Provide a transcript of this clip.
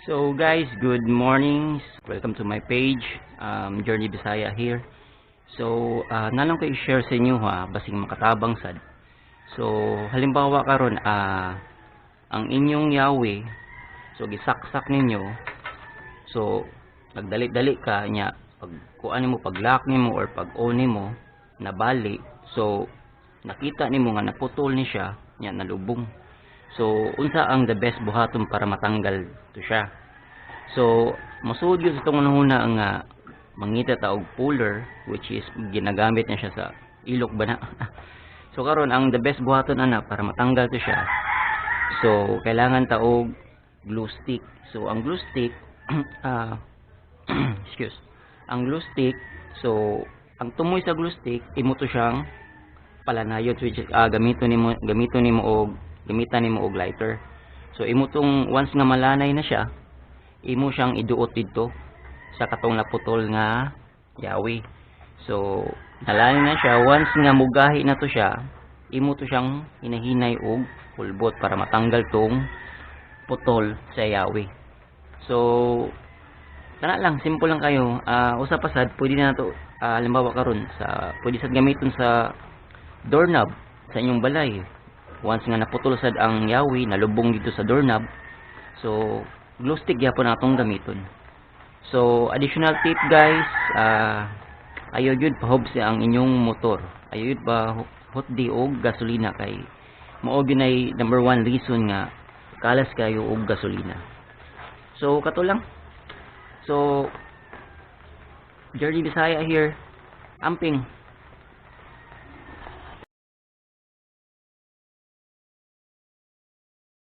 So guys, good morning. Welcome to my page, Journey Bisaya here. So, nalang ko i-share sa inyo ha, basing makatabang sad. So, halimbawa karon ang inyong yawi, so gisaksak ninyo. So, nagdali-dali ka nya pag kuan nimo, pag lock nimo or pag on nimo, nabali. So, nakita nimo nga naputol ni siya, nya nalubong. So, unsa ang the best buhaton para matanggal to siya? So, masud yun sa itong una ang mangita ta og puller, which is ginagamit niya siya sa ilok ba na. So karon, ang the best buhaton ana para matanggal to siya. So, kailangan ta og glue stick. So, ang glue stick excuse. Ang glue stick, so ang tumoy sa glue stick, imo to siyang palanayot, which is gamiton nimo og gamitan nimo og lighter. So imo tong once nga malanay na siya, imo siyang iduot didto sa katong naputol nga yawi. So nalanay na siya, once nga mugahi na to siya, imo to siyang hinahinay og pulbot para matanggal tong putol sa yawi. So kana lang, simple lang kayo. Usa pa sad, pwede na to halimbawa karon sa pwede sad gamiton sa doorknob sa inyong balay. Once nga naputol sad ang yawi, nalubong dito sa doorknob, so glue stick gyapon atong gamiton. So additional tip guys, ayaw gyud pahobs ang inyong motor, ayaw gyud pa hutdi og gasolina kay mao gyud nay number one reason nga kalas kayo og gasolina. So kato lang. So Journey Bisaya here, amping.